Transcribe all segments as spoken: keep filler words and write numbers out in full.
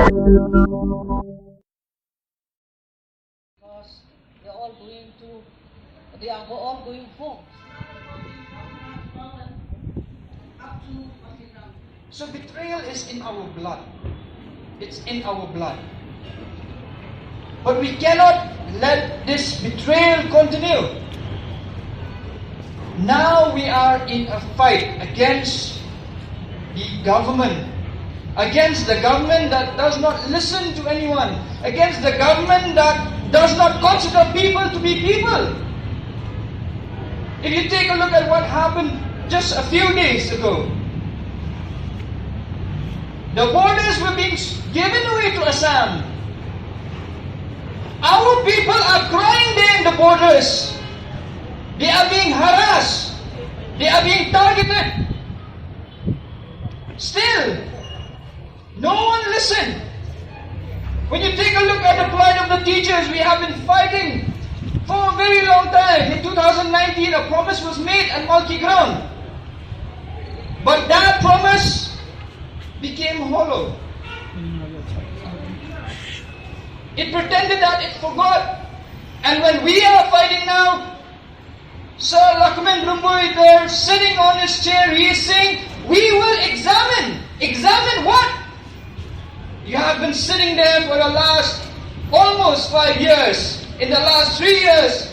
Because they are all going to, they are all going home. So betrayal is in our blood. It's in our blood. But we cannot let this betrayal continue. Now we are in a fight against the government, against the government that does not listen to anyone, against the government that does not consider people to be people. If you take a look at what happened just a few days ago, the borders were being s- given away to Assam. Our people are crying there in the borders. They are being harassed. They are being targeted. Still, no one listened. When you take a look at the plight of the teachers, we have been fighting for a very long time. In two thousand nineteen, a promise was made at Malki ground. But that promise became hollow. It pretended that it forgot. And when we are fighting now, Sir Lakman Rymbui there sitting on his chair, he is saying, "We will examine." Examine what? You have been sitting there for the last almost five years. In the last three years,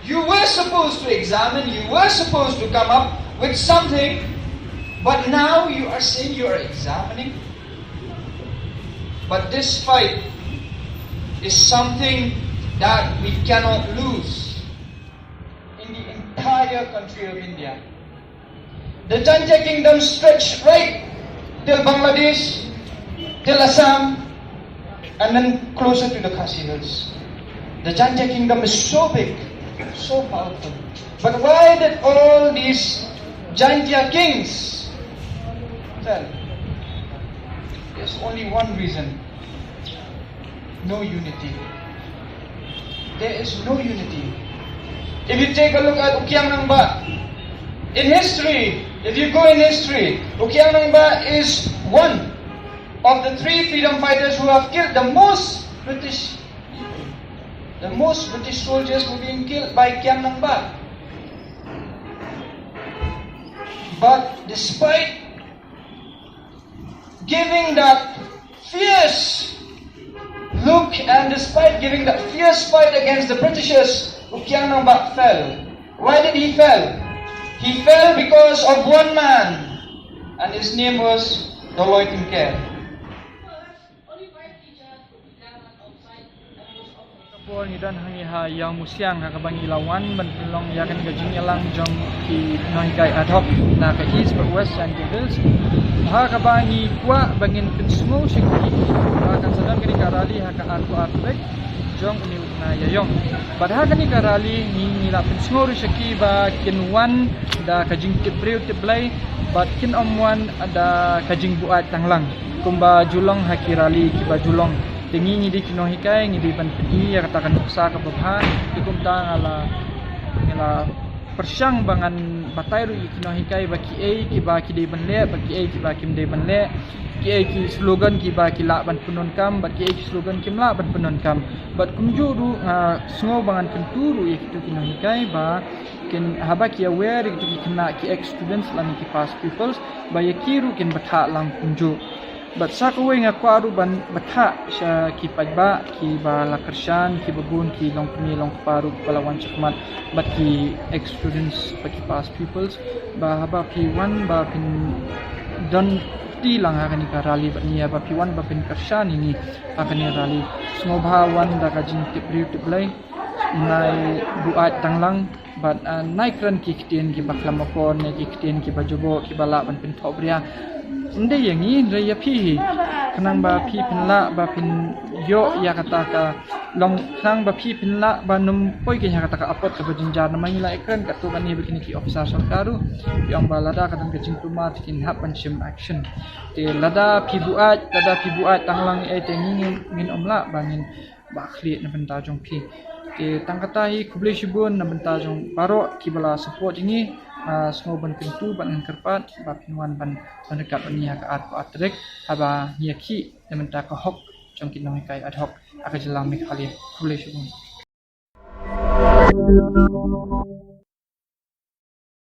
you were supposed to examine, you were supposed to come up with something, but now you are saying you are examining. But this fight is something that we cannot lose in the entire country of India. The Jaintia kingdom stretched right till Bangladesh, till Assam, and then closer to the Khasi Hills. The Jaintia kingdom is so big, so powerful. But why did all these Jaintia kings fell? There's only one reason. No unity. There is no unity. If you take a look at Ukiang Nangbah, in history, if you go in history, Ukiang Nangbah is one of the three freedom fighters who have killed the most British people. The most British soldiers were being killed by Kiang Nangbah. But despite giving that fierce look and despite giving that fierce fight against the Britishers, Ukiang Nangbah fell. Why did he fall? He fell because of one man, and his name was Doloi Tyngkhar. Ka por ngi don hangne ha Ïawmusiang ha kaba ngi la wan ban pynlong ïa kane ka jingïalang jong ki nonghikai ad hoc na ka East bad West Jaintia Hills, ha kaba ngi kwah ba ngin pynsngew sha ki ba kan sa don kane ka rally ha ka arphew ar tarik jong une u bnai Ïaïong. Bad ha kane ka rally ngi, ngi la pynsngew ruh sha ki ba kin wan da ka jingtip briew tip Blei bad kin ym wan da ka jingbuaid tang lang kumba ju long ha ki rally kiba ju long. Te ngi, ngi dei ki nonghikai, ngi dei ban pyni ïa kata ka nuksa kaba bha. Te kumta nga la, nga la pyrshang ba ngan batai ruh ïa ki nonghikai ba kiei kiba ki dei ban leh, ba kiei kiba kim dei ban leh, kiei ki slogan kiba ki lah ban pyndonkam bad kiei ki slogan kim lah ban pyndonkam. Bad kumjuh ruh nga sngew ba ngan kyntu ruh ïa kito ki nonghikai ba kin, haba ki ïawer ïa kito ki khynnah ki ex students lane ki past pupils, ba ïa ki ruh kin bthah lang kumjuh. Bad sa kawei nga kwah ruh ban bthah sha ki paidbah kiba la kyrshan, kiba bun ki longkmie longkpa ruh ba la wan shakhmat bad ki ex students bad ki past pupils, ba haba phi wan ba phin don kti lang ha kane ka rally bad ngi, haba phi wan ba phin kyrshan ïa ngi ha kane ka rally, sngewbha wan da ka jingtip briew tip Blei. Nai buaid tang lang bad, ah, nai kren ki ktien kiba khlem akor ne ki ktien kiba jaboh kiba lah ban pynthohbria. Ym dei ïa ngi, ym dei ïa phi hi. Khnang ba phi phin lah ba phin ïoh ïa kata ka long, khnang ba phi phin lah ban ym poi keiñ ha kata ka apot kaba jynjar. Namar ngi la ïakren katto katne bad kine ki officer sorkar ruh, ki ong ba lada ka don ka jingkulmar te kin hap ban shim action. Te lada phi buaid, lada phi buaid tang lang ei te ngi ngin, ngin ym lah ba ngin ba khlieh na bynta jong phi. Te tang kata hi, khublei shibun na bynta jong baroh kiba la support ïa ngi. Ah, sngew ban kyntu ban ngan kyrpad ba phin wan ban, ban ryngkat bad ngi ha ka arphew ar tarik haba ngi ïakhih na bynta ka hok jong ki nonghikai ad hoc ha ka jylla Meghalaya. Khublei shibun.